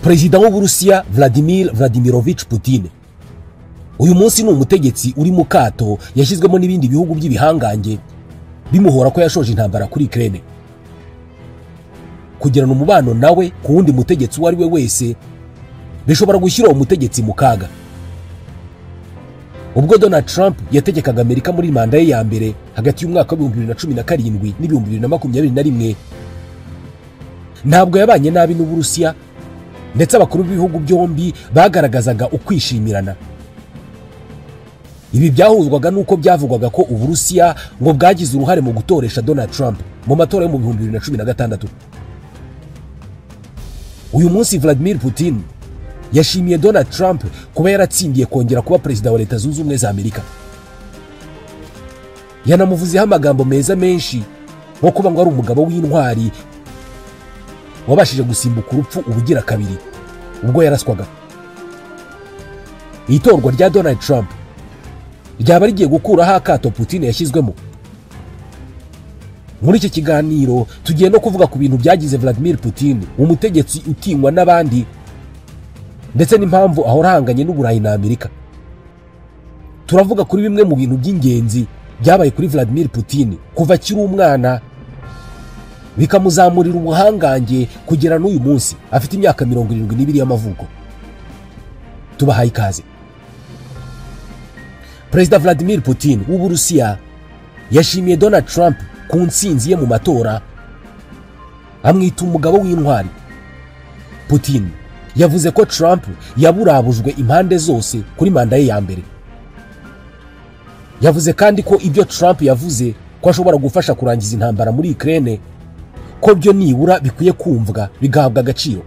Perezida w'Uburusiya Vladimir Vladimirovich Putin uyu munsi ni umutegetsi uri mu kato yashyizwemo n'ibindi bihugu by'ibihangange bimuhora ko yashoje intambara kuri Ukraine. Kugirana umubano nawe ku wundi mutegetsi uwo ari we wese bishobora gushyira uwo mutegetsi mu kaga. Ubwo Donald Trump yategekaga Amerika muri manda ye ya mbere hagati y'umwaka wa 2017 n'ibihumbi 2021, ntabwo yabanye nabi n'Uburusiya, ndetse abakuru b'ibihugu byombi bagaragazaga ukwishimirana. Ibi byahuzwaga n'uko byavugwaga ko Uburusiya ngo bwagize uruhare mu gutoresha Donald Trump mu matora yo mu 2016. Uyu munsi Vladimir Putin yashimiye Donald Trump kuba yaratsindiye kongera kuba perezida wa Leta Zunze Ubumwe za Amerika. Yanamuvuzeho amagambo meza menshi nko kuba ngo ari umugabo w'intwari wabashije gusimbuka urupfu ubugira kabiri ubwo yaraswaga. Itorwa rya Donald Trump ryaba rigiye gukuraho akato Putin yashyizwemo. Muri iki kiganiro tugiye no kuvuga ku bintu byagize Vladimir Putin umutegetsi utinywa n'abandi, ndetse n'impamvu ahora ahanganye n'Uburayi na Amerika. Turavuga kuri bimwe mu bintu by'ingenzi byabaye kuri Vladimir Putin kuva akiri umwana, bikamuzamurira ubuhangange kugera n'uyu munsi afite imyaka 72 y'amavuko. Tubahaye ikaze. Perezida Vladimir Putin w'Uburusiya yashimiye Donald Trump ku ntsinzi ye mu matora, amwita umugabo w'intwari. Putin yavuze ko Trump yaburabujwe impande zose kuri manda ye ya mbere. Yavuze kandi ko ibyo Trump yavuze ko ashobora gufasha kurangiza intambara muri Ukraine, ko byo nibura bikwiye kumvwa bigahabwa agaciro.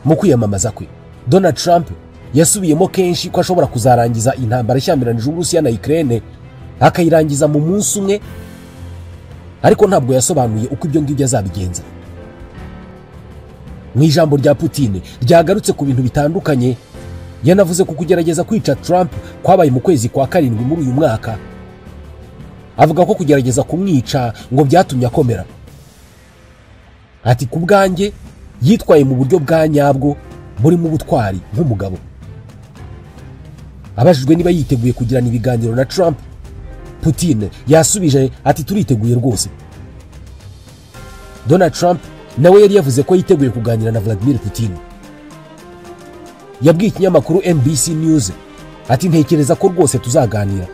Mu kwiyamamaza kwe, Donald Trump yasubiyemo kenshi ko ashobora kuzarangiza intambara ishyamiranyije Uburusiya na Ukraine, akayirangiza mu munsi umwe, ariko ntabwo yasobanuye uko ibyo ngibyo azabigenza. Mu ijambo rya Putin ryagarutse ku bintu bitandukanye, yanavuze ku kugerageza kwica Trump kwabaye mu kwezi kwa karindwi muri uyu mwaka. Avuga ko kugerageza kumwica ngo byatumye akomera. Ati ku bwanjye yitwaye mu buryo bwa nyabwo burimo ubutwari nk'umugabo. Abajijwe niba yiteguye kugirana ibiganiro na Trump, Putin yasubije ati turiteguye rwose. Donald Trump nawe yari yavuze ko yiteguye kuganira na Vladimir Putin. Yabwiye ikinyamakuru NBC News ati ntekereza ko rwose tuzaganira.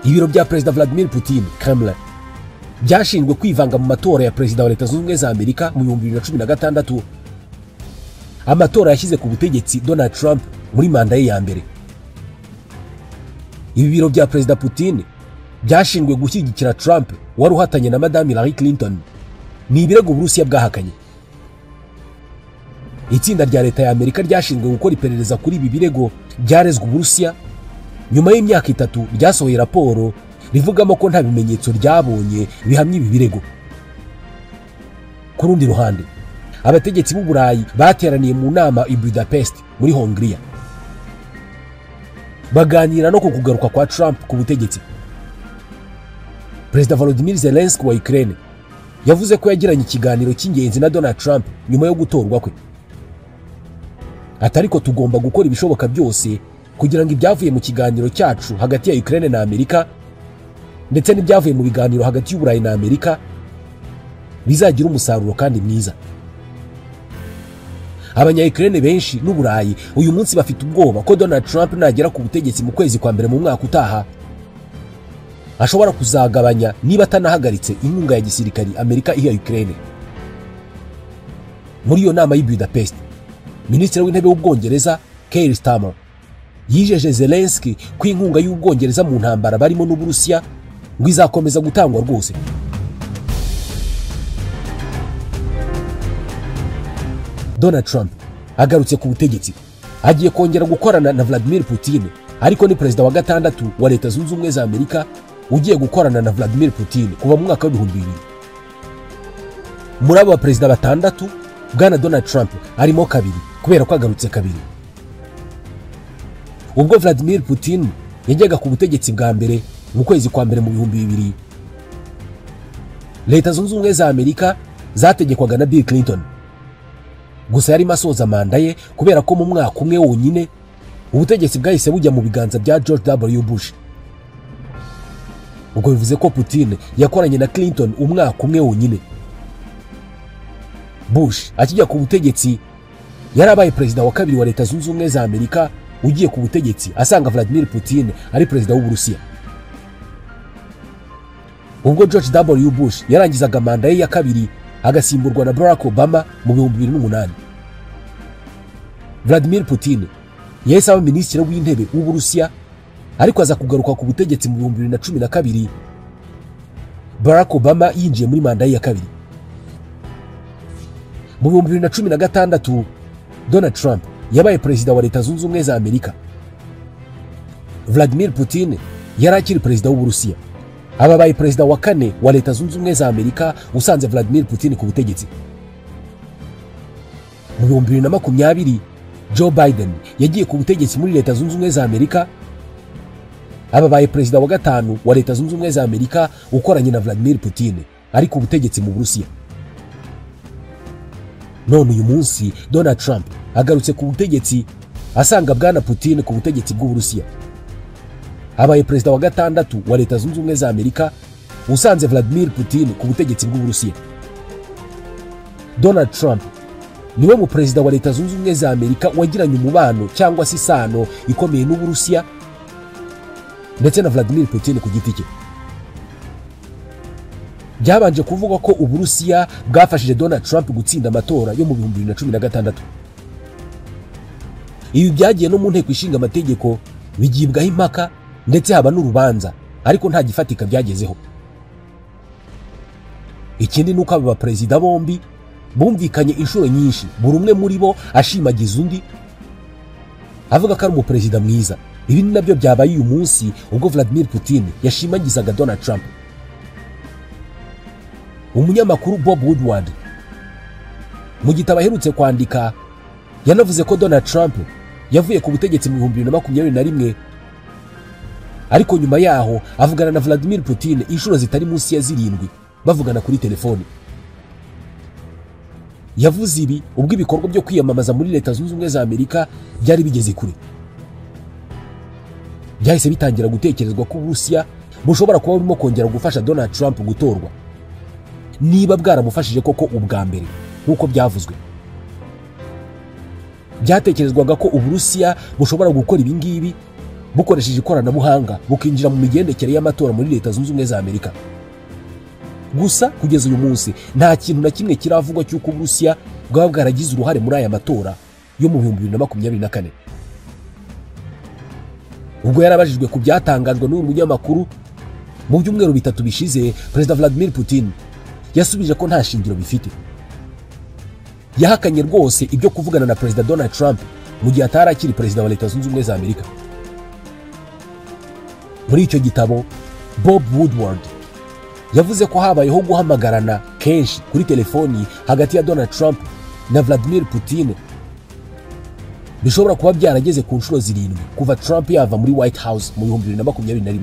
Ibiro bya Perezida Vladimir Putin, Kremlin, byashinzwe kwivanga mu matora ya Perezida wa Leta Zunze Ubumwe za Amerika mu 2016, amatora yashyize ku butegetsi Donald Trump muri manda ye ya mbere. Ibi biro bya Perezida Putin byashinzwe gushyigikira Trump wari uhatanye na Madame Hillary Clinton. Ni ibirego Uburusiya bwahakanye. Itsinda rya Leta ya Amerika ryashinzwe gukora iperereza kuri ibi birego byarezwe Uburusiya, nyuma y'imyaka 3 ryasohoye raporo rivugamo ko nta bimenyetso ryabonye bihamya ibi birego. Ku rundi ruhande, abategetsi b'Uburayi bateraniye mu nama i Budapest muri Hongiriya, baganira no ku kugaruka kwa Trump ku butegetsi. Perezida Volodymyr Zelensky wa Ukraine yavuze ko yagiranye ikiganiro cy'ingenzi na Donald Trump nyuma yo gutorwa kwe. Ati ariko tugomba gukora ibishoboka byose kugira ngo ibyavuye mu kiganiro cyacu hagati ya Ukraine na Amerika ndetse n'ibyavuye mu biganiro hagati y'Uburayi na Amerika bizagira umusaruro kandi mwiza. Abanya-Ukraine benshi n'Uburayi uyu munsi bafite ubwoba ko Donald Trump nagera ku butegetsi mu kwezi kwa mbere mu mwaka utaha ashobora kuzagabanya niba atanahagaritse inkunga ya gisirikari Amerika iha Ukraine. Muri iyo nama y'i Budapest, Minisitiri w'Intebe w'Ubwongereza Keir Starmer yijeje Zelensky ko inkunga y'Ubwongereza mu ntambara barimo n'Uburusiya ngo izakomeza gutangwa rwose. Donald Trump agarutse ku butegetsi agiye kongera gukorana na Vladimir Putin, ariko ni perezida wa 6 wa Leta Zunze Ubumwe za Amerika ugiye gukorana na Vladimir Putin kuva mu mwaka wa 2000. Muri abo perezida 6, bwana Donald Trump arimo kabiri kubera ko agarutse kabiri. Ubwo Vladimir Putin yajyaga ku butegetsi bwa mbere mu kwezi kwa mbere mu 2000, Leta Zunze Ubumwe za Amerika zategekwaga na Bill Clinton. Gusa yarimo asoza manda ye kubera ko mu mwaka umwe wonyine ubutegetsi bwahise bujya mu biganza bya George W. Bush. Ubwo bivuze ko Putin yakoranye na Clinton umwaka umwe wonyine. Bush akijya ku butegetsi yarabaye perezida wa kabiri wa Leta Zunze Ubumwe za Amerika ugiye ku butegetsi asanga Vladimir Putin ari perezida w'Uburusiya. Ubwo George W. Bush yarangizaga manda ye ya kabiri agasimburwa na Barack Obama mu 2008, Vladimir Putin yahise aba minisitiri w'intebe w'Uburusiya, ariko aza kugaruka ku butegetsi mu 2012 Barack Obama yinjiye muri manda ye ya kabiri. Mu 2016 Donald Trump yabaye perezida wa Leta Zunze Ubumwe za Amerika. Vladimir Putin yari akiri perezida w'Uburusiya. Ababaye perezida wa kane wa Leta Zunze Ubumwe za Amerika usanze Vladimir Putin ku butegetsi. Mu 2020 Joe Biden yagiye ku butegetsi muri Leta Zunze Ubumwe za Amerika. Ababaye perezida wa gatanu wa Leta Zunze Ubumwe za Amerika ukoranye na Vladimir Putin ari ku butegetsi mu Burusiya. None uyu munsi Donald Trump agarutse ku butegetsi asanga bwana Putin ku butegetsi bw'Uburusiya. Abaye perezida wa gatandatu wa Leta Zunze Ubumwe za Amerika usanze Vladimir Putin ku butegetsi bw'Uburusiya. Donald Trump niwe mu perezida wa Leta Zunze Ubumwe za Amerika wagiranye umubano cyangwa se isano ikomeye n'Uburusiya ndetse na Vladimir Putin ku giti cye. Byabanje kuvugwa ko Uburusiya bwafashije Donald Trump gutsinda amatora yo mu 2016. Ibi byagiye no mu nteko ishinga amategeko bigibwaho impaka ndetse haba n'urubanza, ariko nta gifatika byagezeho. Ikindi nuko aba baperezida bombi bumvikanye inshuro nyinshi, buri umwe muri bo ashimagiza undi avuga ko ari umuperezida mwiza. Ibi ni nabyo byabaye uyu munsi ubwo Vladimir Putin yashimagizaga Donald Trump. Umunyamakuru Bob Woodward mu gitabo aherutse kwandika yanavuze ko Donald Trump yavuye ku butegetsi mu 2021, ariko nyuma yaho avugana na Vladimir Putin inshuro zitari munsi ya 7 bavugana kuri telefoni. Yavuze ibi ubwo ibikorwa byo kwiyamamaza muri Leta Zunze Ubumwe za Amerika byari bigeze kure. Byahise bitangira gutekerezwa ko Uburusiya bushobora kuba burimo kongera gufasha Donald Trump gutorwa, niba bwaramufashije koko ubwa mbere nk'uko byavuzwe. Byatekerezwaga ko Uburusiya bushobora gukora ibi ngibi bukoresheje ikoranabuhanga bukinjira mu migendekere y'amatora muri Leta Zunze Ubumwe za Amerika. Gusa kugeza uyu munsi nta kintu na kimwe kiravugwa cy'uko Uburusiya bwaba bwaragize uruhare muri aya matora yo mu 2024. Ubwo yarabajijwe ku byatangajwe n'uyu munyamakuru mu byumweru bitatu bishize, Perezida Vladimir Putin yasubije ko nta shingiro bifite. Yahakanye rwose ibyo kuvugana na Perezida Donald Trump mu gihe atari akiri perezida wa Leta Zunze Ubumwe za Amerika. Muri icyo gitabo Bob Woodward yavuze ko habayeho guhamagarana kenshi kuri telefoni hagati ya Donald Trump na Vladimir Putin bishobora kuba byarageze ku nshuro 7 kuva Trump yava muri White House mu 2021.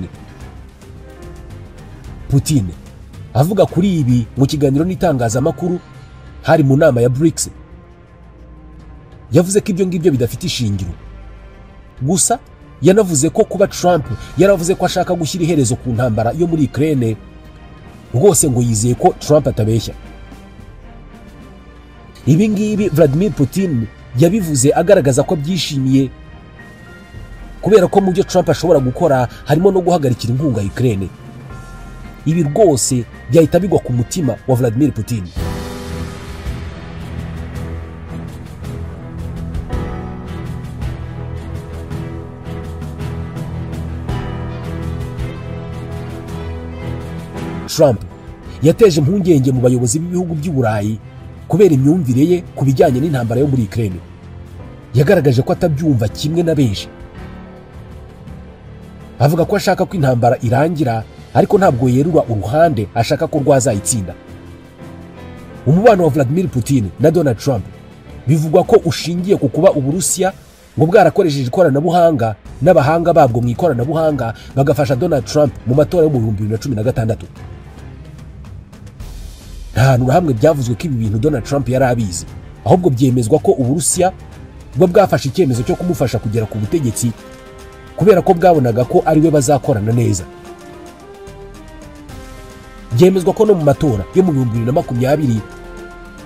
Putin avuga kuri ibi mu kiganiro n'itangazamakuru hari mu nama ya BRICS, yavuze ko ibyo ngibyo bidafite ishingiro. Gusa yanavuze ko kuba Trump yaravuze ko ashaka gushyira iherezo ku ntambara yo muri Ukraine, rwose ngo yizeye ko Trump atabeshya. Ibi ngibi Vladimir Putin yabivuze agaragaza ko byishimiye kubera ko mu byo Trump ashobora gukora harimo no guhagarikira inkunga Ukraine. Ibi rwose byahita bigwa ku mutima wa Vladimir Putin. Trump yateje impungenge mu bayobozi b'ibihugu by'i Burayi kubera imyumvire ye ku bijyanye n'intambara yo muri Ukraine. Yagaragaje ko atabyumva kimwe na benshi. Avuga ko ashaka ko intambara irangira, ariko ntabwo yerura uruhande ashaka ko rwazayitsinda. Umubano wa Vladimir Putin na Donald Trump bivugwa ko ushingiye ku kuba Uburusiya ngo bwarakoresheje ikoranabuhanga n'abahanga babwo mu ikoranabuhanga bagafasha Donald Trump mu matora yo mu 2016. Nta hantu hamwe byavuzwe ko ibi bintu Donald Trump yari abizi, Ahubwo byemezwa ko Uburusiya bwo bwafashe icyemezo cyo kumufasha kugera ku butegetsi kubera ko bwabonaga ko ari we bazakorana neza. Byemezwa ko no mu matora yo mu 2020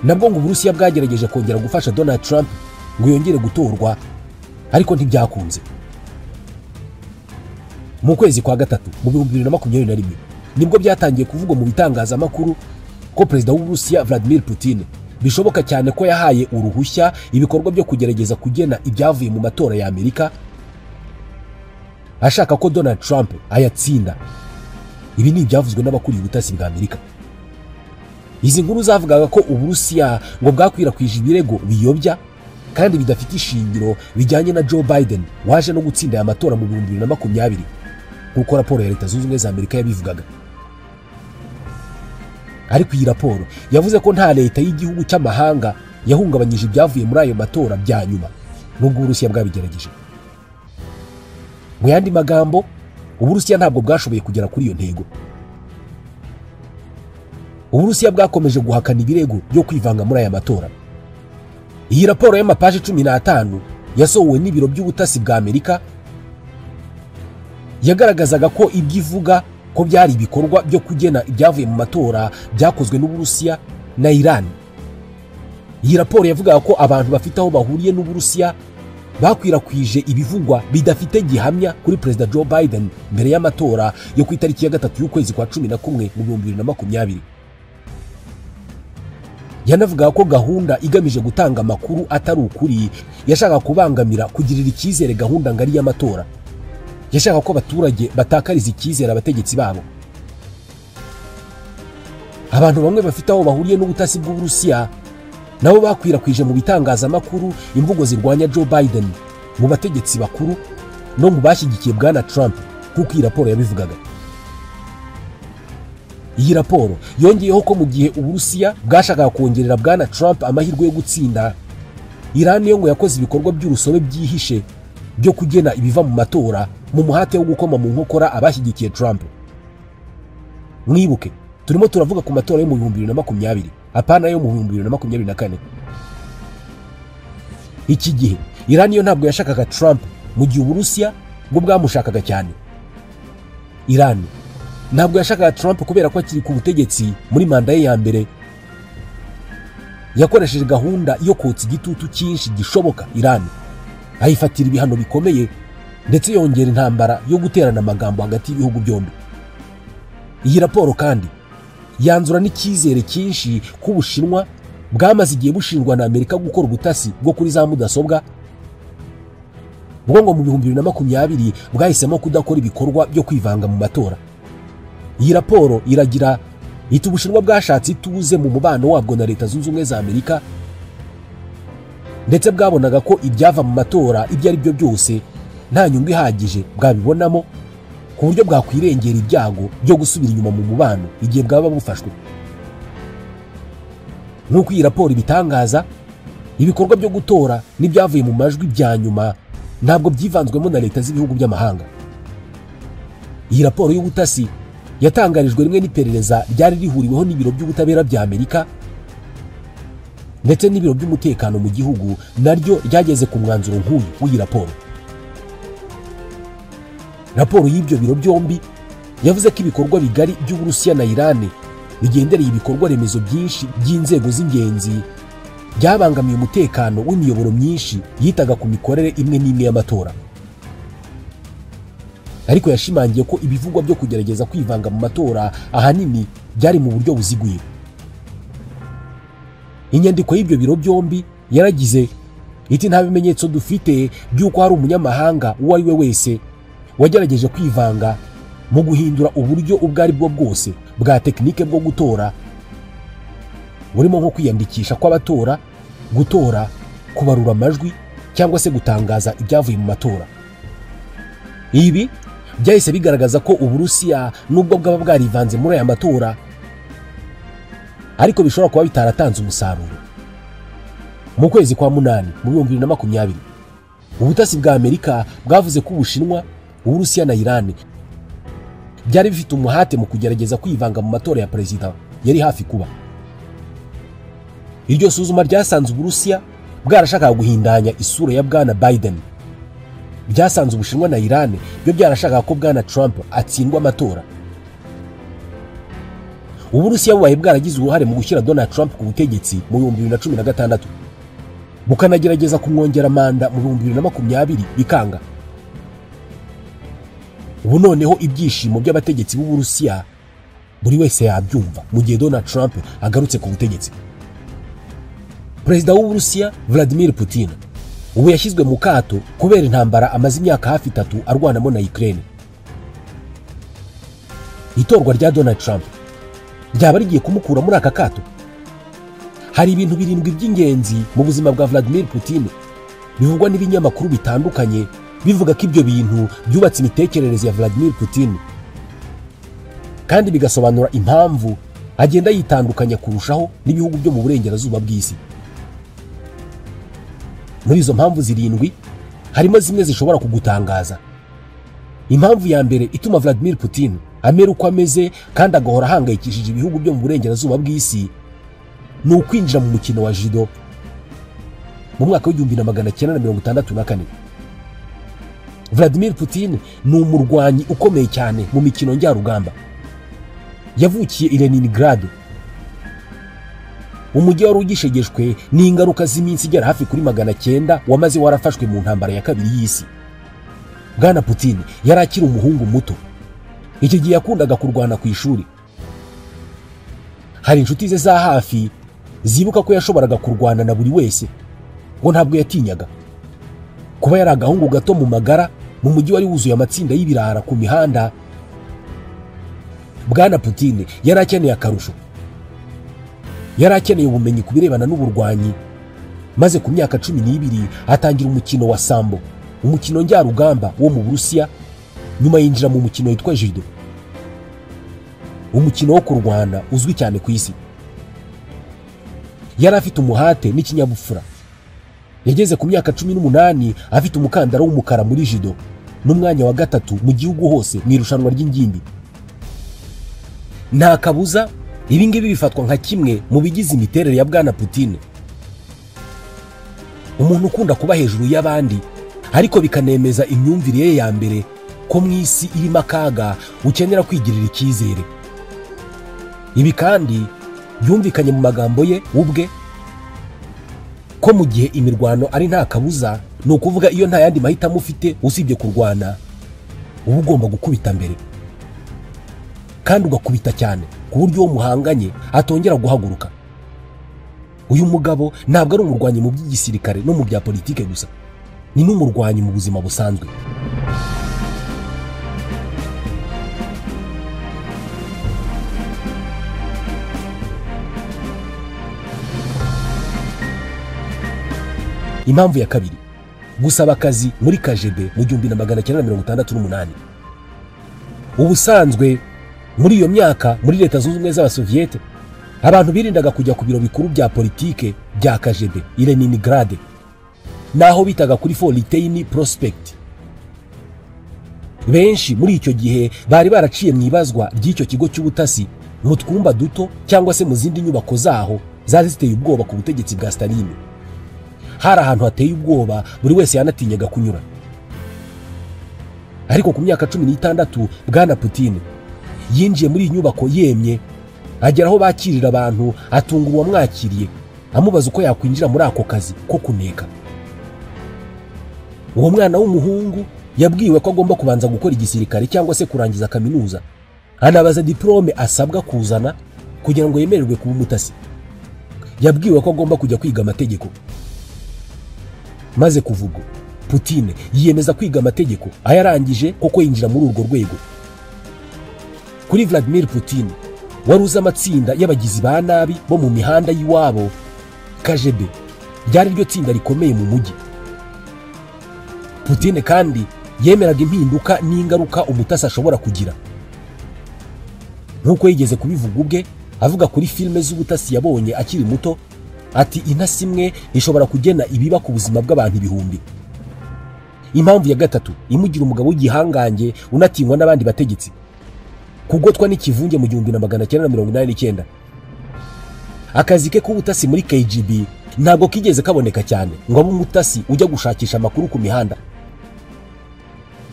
nabwo ngo Uburusiya bwagerageje kongera gufasha Donald Trump ngo yongere gutorwa, ariko ntibyakunze. Mu kwezi kwa gatatu mu 2021 nibwo byatangiye kuvugwa mu bitangazamakuru ko perezida w'Uburusiya Vladimir Putin bishoboka cyane ko yahaye uruhushya ibikorwa byo kugerageza kugena ibyavuye mu matora ya Amerika, ashaka ko Donald Trump ayatsinda. Ibi ni ibyavuzwe n'abakuriye ubutasi bwa Amerika. Izi nkuru zavugaga ko Uburusiya ngo bwakwirakwije ibirego biyobya kandi bidafite ishingiro bijyanye na Joe Biden waje no gutsinda aya matora mu 2020, nk'uko raporo ya Leta Zunze Ubumwe za Amerika yabivugaga. Ariko iyi raporo yavuze ko nta leta y'igihugu cy'amahanga yahungabanyije ibyavuye muri ayo matora bya nyuma, nubwo Uburusiya bwabigerageje. Mu yandi magambo, Uburusiya ntabwo bwashoboye kugera kuri iyo ntego. Uburusiya bwakomeje guhakana ibirego byo kwivanga muri aya matora. Iyi raporo y'amapaji 15 yasohowe n'ibiro by'ubutasi bwa Amerika yagaragazaga ko ibyo ivuga ko byari ibikorwa byo kugena ibyavuye mu matora byakozwe n'Uburusiya na Iran. Iyi raporo yavugaga ko abantu bafite aho bahuriye n'Uburusiya bakwirakwije ibivugwa bidafite gihamya kuri Perezida Joe Biden mbere y'amatora yo ku itariki ya 3 y'ukwezi kwa 11 mu 2020. Yanavugaga ko gahunda igamije gutanga amakuru atari ukuri yashaka kubangamira kugirira icyizere gahunda ngari y'amatora. Yashaka ko abaturage batakariza icyizere abategetsi babo. Abantu bamwe bafite aho bahuriye n'ubutasi bw'Uburusiya nabo bakwirakwije mu bitangazamakuru imvugo zirwanya Joe Biden mu bategetsi bakuru no mu bashyigikiye Bwana Trump, nk'uko iyi raporo yabivugaga. Iyi raporo yongeyeho ko mu gihe Uburusiya bwashakaga kongerera Bwana Trump amahirwe yo gutsinda, Iran yo ngo yakoze ibikorwa by'urusobe byihishe byo kugena ibiva mu matora mu muhate wo gukoma mu nkokora abashyigikiye Trump. Mwibuke turimo turavuga ku matora yo mu 2020, apana yo mu 2024. Iki gihe Iran yo ntabwo yashakaga Trump, mu gihe Uburusiya bwo bwamushakaga cyane. Iran ntabwo yashakaga Trump kubera ko akiri ku butegetsi muri manda ye ya mbere yakoresheje gahunda yo kotsa igitutu cyinshi gishoboka Iran, ayifatira ibihano bikomeye ndetse yongera intambara yo guterana amagambo hagati y'ibihugu byombi. Iyi raporo kandi yanzura n'icyizere cyinshi ko Ubushinwa bwamaze igihe bushinjwa na Amerika gukora ubutasi bwo kuri za mudasobwa, bwo ngo mu 2020 bwahisemo kudakora ibikorwa byo kwivanga mu matora. Iyi raporo iragira iti Ubushinwa bwashatse ituze mu mubano wabwo na Leta Zunze Ubumwe za Amerika, ndetse bwabonaga ko ibyava mu matora ibyo ari byo byose nta nyungu ihagije bwabibonamo ku buryo bwakwirengera ibyago byo gusubira inyuma mu mubano igihe bwaba bufashwe. Nk'uko iyi raporo ibitangaza, ibikorwa byo gutora n'ibyavuye mu majwi bya nyuma ntabwo byivanzwemo na leta z'ibihugu by'amahanga. Iyi raporo y'ubutasi yatangarijwe rimwe n'iperereza ryari rihuriweho n'ibiro by'ubutabera bya Amerika ndetse n'ibiro by'umutekano mu gihugu, naryo ryageze ku mwanzuro nk'uyu w'iyi raporo. Raporo y'ibyo biro byombi yavuze ko ibikorwa bigari by'Uburusiya na Iran bigendereye ibikorwa remezo byinshi by'inzego z'ingenzi byabangamiye umutekano w'imiyoboro myinshi yitaga ku mikorere imwe n'imwe y'amatora. Ariko yashimangiye ko ibivugwa byo kugerageza kwivanga mu matora ahanini byari mu buryo buziguye. Inyandiko y'ibyo biro byombi yaragize iti nta bimenyetso dufite by'uko hari umunyamahanga uwo ari we wese wagerageje kwivanga mu guhindura uburyo ubwo ari bwo bwose bwa tekinike bwo gutora, burimo nko kwiyandikisha kw'abatora, gutora, kubarura amajwi cyangwa se gutangaza ibyavuye mu matora. Ibi byahise bigaragaza ko Uburusiya nubwo bwaba bwarivanze muri aya matora, ariko bishobora kuba bitaratanze umusaruro. Mu kwezi kwa 8 mu 2020, ubutasi bwa Amerika bwavuze ko Ubushinwa, Uburusiya na Iran byari bifite umuhate mu kugerageza kwivanga mu matora ya perezida yari hafi kuba. Iryo suzuma ryasanze Uburusiya bwarashakaga guhindanya isura ya Bwana Biden. Byasanze Ubushinwa na Iran byo byarashakaga ko Bwana Trump atsindwa amatora. Uburusiya bubaye bwaragize uruhare mu gushyira Donald Trump ku butegetsi mu 2016, bukanagerageza kumwongera manda mu 2020 bikanga. Ubu noneho ibyishimo by'abategetsi b'Uburusiya buri wese yabyumva mu gihe Donald Trump agarutse ku butegetsi. Perezida w'Uburusiya Vladimir Putin ubu yashyizwe mu kato kubera intambara amaze imyaka hafi 3 arwanamo na Ukraine. Itorwa rya Donald Trump ryaba rigiye kumukura muri aka kato. Hari ibintu 7 by'ingenzi mu buzima bwa Vladimir Putin bivugwa n'ibinyamakuru bitandukanye bivuga ko ibyo bintu byubatse imitekerereze ya Vladimir Putin kandi bigasobanura impamvu agenda yitandukanya kurushaho n'ibihugu byo mu burengerazuba bw'isi. Muri izo mpamvu 7 harimo zimwe zishobora kugutangaza. Impamvu ya mbere ituma Vladimir Putin amera uko ameze kandi agahora ahangayikishije ibihugu byo mu burengerazuba bw'isi ni ukwinjira mu mukino wa judo mu mwaka w'1964. Vladimir Putin ni umurwanyi ukomeye cyane mu mikino njyarugamba. Yavukiye i Leningrad, umujyi wari ugishegeshwe n'ingaruka z'iminsi igera hafi kuri 900 wamaze warafashwe mu ntambara ya kabiri y'isi. Bwana Putin yari akiri umuhungu muto. Icyo gihe yakundaga kurwana ku ishuri. Hari inshuti ze za hafi zibuka ko yashoboraga kurwana na buri wese, ngo ntabwo yatinyaga. Kuba yari agahungu gato mu magara mu mujyi wari wuzuye amatsinda y'ibirara ku mihanda, Bwana Putin yari akeneye akarusho. Yari akeneye ubumenyi ku birebana n'uburwanyi, maze ku myaka 12 atangira umukino wa sambo, umukino njyarugamba wo mu Burusiya. Nyuma yinjira mu mukino witwa judo, umukino wo kurwana uzwi cyane ku isi. Yari afite umuhate n'ikinyabupfura. Yageze ku myaka 18 afite umukandara w'umukara muri judo n'umwanya wa 3 mu gihugu hose mu irushanwa ry'ingimbi. Nta kabuza ibi ngibi bifatwa nka kimwe mu bigize imiterere ya Bwana Putin, umuntu ukunda kuba hejuru y'abandi, ariko bikanemeza imyumvire ye ya mbere ko mu isi irimo akaga ukenera kwigirira icyizere. Ibi kandi byumvikanye mu magambo ye ubwe ko mu gihe imirwano ari nta kabuza, ni ukuvuga iyo nta yandi mahitamo ufite usibye kurwana, uba ugomba gukubita mbere kandi ugakubita cyane ku buryo uwo muhanganye atongera guhaguruka. Uyu mugabo ntabwo ari umurwanyi mu by'igisirikare no mu bya politike gusa, ni n'umurwanyi mu buzima busanzwe. Impamvu ya kabiri, gusaba akazi muri KGB mu 1968. Ubusanzwe muri iyo myaka muri Leta Zunze Ubumwe z'Abasoviete abantu birindaga kujya ku biro bikuru bya politike bya KGB i Leningrad, naho bitaga kuri Foliteini Prospect. Benshi muri icyo gihe bari baraciye mu ibazwa ry'icyo kigo cy'ubutasi mu twumba duto cyangwa se mu zindi nyubako zaho zari ziteye ubwoba ku butegetsi bwa Stalin. Hari ahantu hateye ubwoba buri wese yanatinyaga kunyura. Ariko ku myaka 16 Bwana Putin yinjiye muri iyi nyubako yemye, agera aho bakirira abantu, atunga uwamwakiriye amubaza uko yakwinjira muri ako kazi ko kuneka. Uwo mwana w'umuhungu yabwiwe ko agomba kubanza gukora igisirikare cyangwa se kurangiza kaminuza, anabaza diplome asabwa kuzana kugira ngo yemererwe kuba umutasi. Yabwiwe ko agomba kujya kwiga amategeko. Maze kuvuga Putin yiyemeza kwiga amategeko, ayarangije koko yinjira muri urwo rwego. Kuri Vladimir Putin wari uzi amatsinda y'abagizi ba nabi bo mu mihanda y'iwabo, KGB ryari ryo tsinda rikomeye mu mujyi. Putin kandi yemeraga impinduka n'ingaruka umutasi ashobora kugira. Nkuko yigeze kubivuga ubwe avuga kuri filime z'ubutasi yabonye akiri muto, ati intasi imwe ishobora kugena ibiba ku buzima bw'abantu ibihumbi. Impamvu ya gatatu imugira umugabo w'igihangange unatinywa n'abandi bategetsi, kugotwa n'ikivunge mu 1989. Akazi ke k'ubutasi muri KGB ntabwo kigeze kaboneka cyane ngo abe umutasi ujya gushakisha amakuru ku mihanda.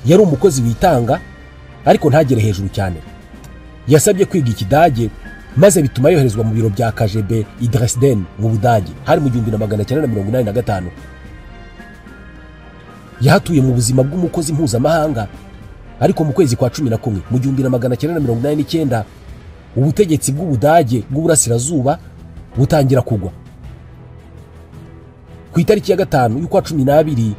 Yari umukozi witanga ariko ntagere hejuru cyane. Yasabye kwiga Ikidage maze bituma yoherezwa mu biro bya KGB i Dresden mu Budage, hari mu 1985. Yahatuye mu buzima bw'umukozi mpuzamahanga, ariko mu kwezi kwa 11 mu 1989 ubutegetsi bw'Ubudage bw'Uburasirazuba butangira kugwa. Ku itariki ya 5 y'ukwa 12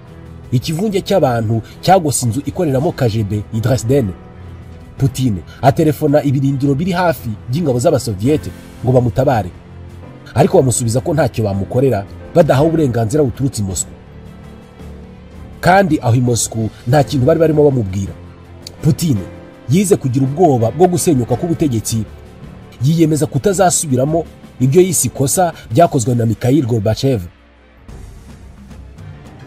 ikivunge cy'abantu cyagose inzu ikoreramo KGB i Dresden. Putin atelefona ibirindiro biri hafi by'ingabo z'Abasoviete ngo bamutabare, ariko bamusubiza ko ntacyo bamukorera badahawe uburenganzira buturutse i Moscow. Kandi aho i Moscow nta kintu bari barimo bamubwira. Putin yize kugira ubwoba bwo gusenyuka k'ubutegetsi, yiyemeza kutazasubiramo ibyo yise ikosa byakozwe na Mikhail Gorbachev.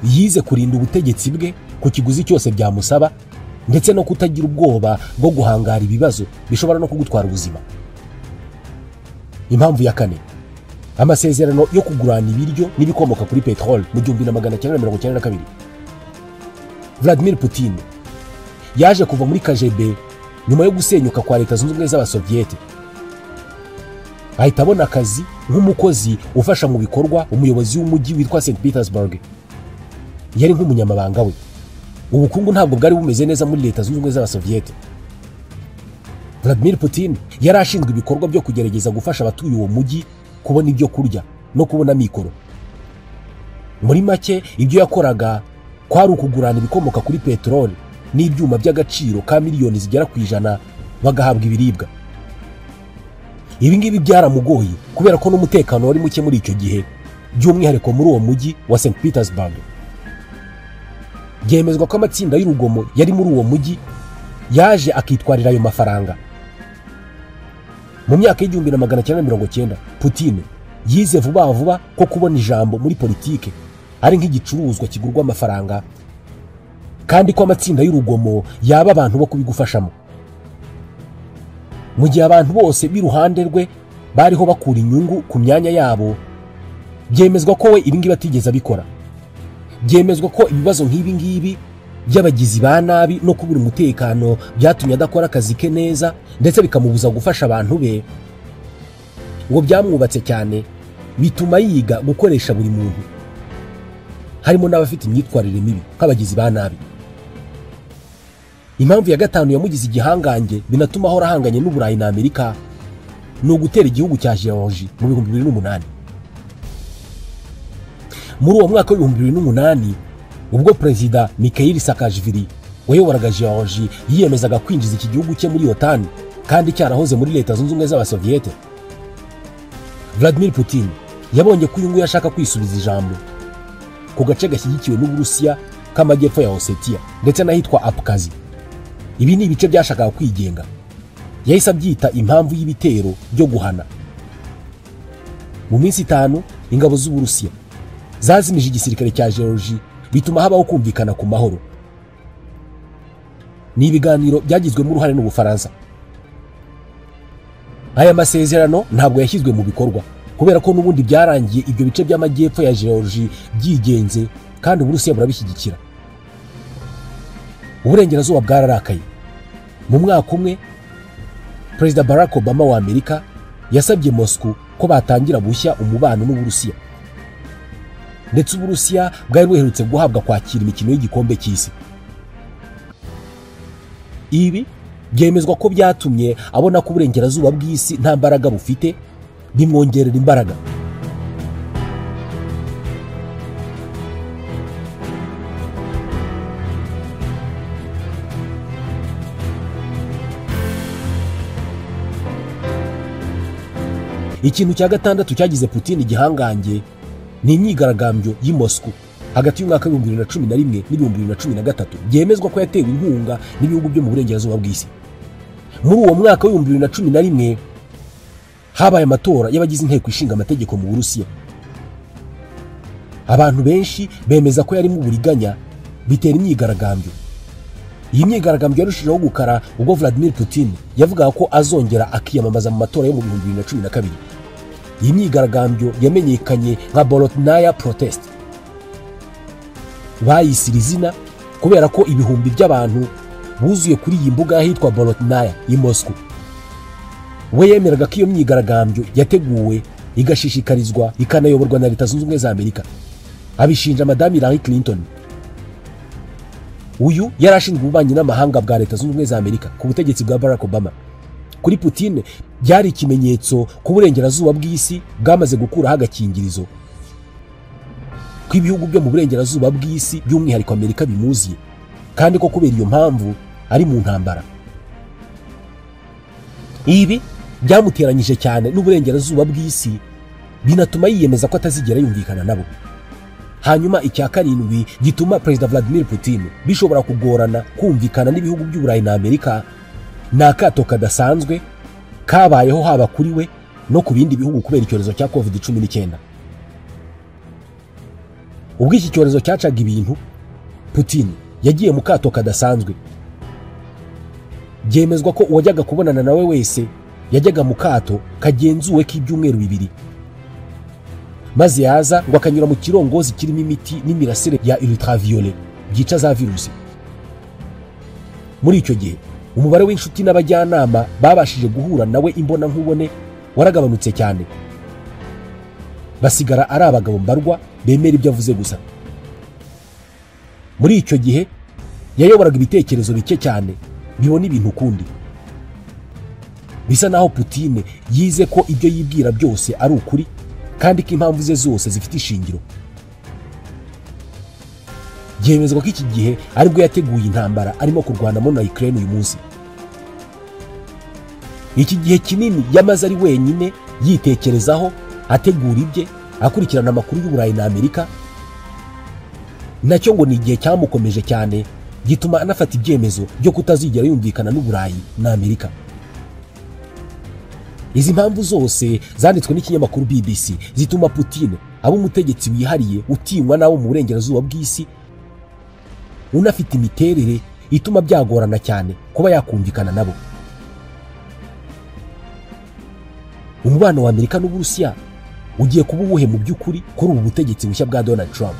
Yize kurinda ubutegetsi bwe ku kiguzi cyose byamusaba, ndetse no kutagira ubwoba bwo guhangara ibibazo bishobora no kugutwara ubuzima. Impamvu ya kane, amasezerano yo kugurana ibiryo n'ibikomoka kuri petrol mu 1992. Vladimir Putin yaje kuva muri KGB nyuma yo gusenyuka kwa Leta Zunze Ubumwe z'Abasoviete. Ahita abona akazi nk'umukozi ufasha mu bikorwa umuyobozi w'umujyi witwa St Petersburg. Yari nk'umunyamabanga we. Ubukungu ntabwo bwari bumeze neza muri Leta Zunze Ubumwe z'Abasoviete. Vladimir Putin yari ashinzwe ibikorwa byo kugerageza gufasha abatuye uwo mujyi kubona ibyo kurya no kubona mikoro. Muri make ibyo yakoraga kwari ukugurana ibikomoka kuri peteroli n'ibyuma by'agaciro ka miliyoni zigera ku 100 bagahabwa ibiribwa. Ibi ngibi byaramugoye kubera ko n'umutekano wari muke muri icyo gihe, by'umwihariko muri uwo mujyi wa St Petersburg. Byemezwa ko amatsinda y'urugomo yari muri uwo mujyi yaje akitwarira ayo mafaranga. Mu myaka y'1990 Putin yize vuba vuba ko kubona ijambo muri politike ari nk'igicuruzwa kigurwa amafaranga, kandi ko amatsinda y'urugomo yaba abantu bo kubigufashamo. Mu gihe abantu bose b'iruhande rwe bariho bakura inyungu ku myanya yabo, byemezwa ko we ibi ngibi atigeze abikora. Byemezwa ko ibibazo nk'ibi ngibi by'abagizi ba nabi no kubura umutekano byatumye adakora akazi ke neza, ndetse bikamubuza gufasha abantu be. Ngo byamwubatse cyane bituma yiga gukoresha buri muntu, harimo n'abafite imyitwarire mibi nk'abagizi ba nabi. Impamvu ya gatanu yamugize igihangange binatuma ahora ahanganye n'Uburayi na Amerika ni ugutera igihugu cya Georgie mu 2008. Muri uwo mwaka wa 2008 ubwo Perezida Mikhail Saakashvili wayoboraga Georgie yiyemezaga kwinjiza iki gihugu cye muri OTAN kandi cyarahoze muri Leta Zunze Ubumwe z'Abasoviete, Vladimir Putin yabonye ko uyu nguyu ashaka kwisubiza ijambo ku gace gashyigikiwe n'Uburusiya k'amajyepfo ya Ossetia ndetse n'ahitwa Abkhazi. Ibi ni ibice byashakaga kwigenga. Yahise abyita impamvu y'ibitero byo guhana. Mu minsi 5 ingabo z'Uburusiya zazimije igisirikare cya Georgie, bituma habaho kumvikana ku mahoro. Ni ibiganiro byagizwemo uruhare n'Ubufaransa. Aya masezerano ntabwo yashyizwe mu bikorwa kubera ko n'ubundi byarangiye ibyo bice by'amajyepfo ya Georgie byigenze, kandi Uburusiya burabishyigikira. Uburengerazuba bwararakaye. Mu mwaka umwe Perezida Barack Obama wa Amerika yasabye Moscow ko batangira bushya umubano n'Uburusiya, ndetse Uburusiya bwari buherutse guhabwa kwakira imikino y'igikombe cy'isi. Ibi byemezwa ko byatumye abona ko uburengerazuba bw'isi nta mbaraga bufite, bimwongerera imbaraga. Ikintu cya gatandatu cyagize Putin igihangange ni imyigaragambyo y'i Moscow hagati y'umwaka wa 2011 n'ibihumbi 2013, byemezwa ko yatewe inkunga n'ibihugu byo mu burengerazuba bw'isi. Muri uwo mwaka wa 2011 habaye amatora y'abagize inteko ishinga amategeko mu Burusiya. Abantu benshi bemeza ko yarimo uburiganya, bitera imyigaragambyo. Iyi myigaragambyo yarushijeho gukara ubwo Vladimir Putin yavugaga ko azongera akiyamamaza mu matora yo mu 2012. Iyi myigaragambyo yamenyekanye nka Bolotnaya Protest. Bayisira izina kubera ko ibihumbi by'abantu buzuye kuri iyi mbuga ahitwa Bolotnaya i Moscow. We yemeraga ko iyo myigaragambyo yateguwe igashishikarizwa ikanayoborwa na Leta Zunze Ubumwe za Amerika, abishinja Madame Hillary Clinton. Uyu yari ashinzwe ububanyi n'amahanga bwa Leta Zunze Ubumwe za Amerika ku butegetsi bwa Barack Obama. Kuri Putin byari ikimenyetso ku burengerazuba bw'isi bwamaze gukuraho agakingirizo, ko ibihugu byo mu burengerazuba bw'isi by'umwihariko Amerika bimuziye, kandi ko kubera iyo mpamvu ari mu ntambara. Ibi byamuteranyije cyane n'uburengerazuba bw'isi, binatuma yiyemeza ko atazigera yumvikana nabo. Hanyuma icya karindwi gituma Perezida Vladimir Putin bishobora kugorana kumvikana n'ibihugu by'Uburayi na Amerika ni akato kadasanzwe kabayeho haba kuri we no ku bindi bihugu kubera icyorezo cya COVID-19. Ubwo iki cyorezo cyacaga ibintu, Putin yagiye mu kato kadasanzwe. Byemezwa ko uwajyaga kubonana nawe wese yajyaga mu kato kagenzuwe k'ibyumweru 2, maze yaza ngo akanyura mu kirongozi kirimo imiti n'imirasire ya ultraviolet byica za virusi. Muri icyo gihe umubare w'inshuti n'abajyanama babashije guhura nawe imbona nkubone waragabanutse cyane, basigara ari abagabo mbarwa bemera ibyo avuze gusa. Muri icyo gihe yayoboraga ibitekerezo bike cyane bibona ibintu ukundi. Bisa naho Putin yize ko ibyo yibwira byose ari ukuri, kandi ko impamvu ze zose zifite ishingiro. Byemezwa ko iki gihe aribwo yateguye intambara arimo kurwanamo na Ukraine uyu munsi. Iki gihe kinini yamaze ari wenyine yitekerezaho, ategura ibye, akurikirana amakuru y'Uburayi na Amerika, nacyo ngo ni igihe cyamukomeje cyane, gituma anafata ibyemezo byo kutazigera yumvikana n'Uburayi na Amerika. Izi mpamvu zose zanditswe n'ikinyamakuru BBC zituma Putin aba umutegetsi wihariye utinywa n'abo mu burengerazuba bw'isi, unafite imiterere ituma byagorana cyane kuba yakumvikana nabo. Umubano wa Amerika n'Uburusiya ugiye kuba uwuhe mu by'ukuri kuri ubu butegetsi bushya bwa Donald Trump?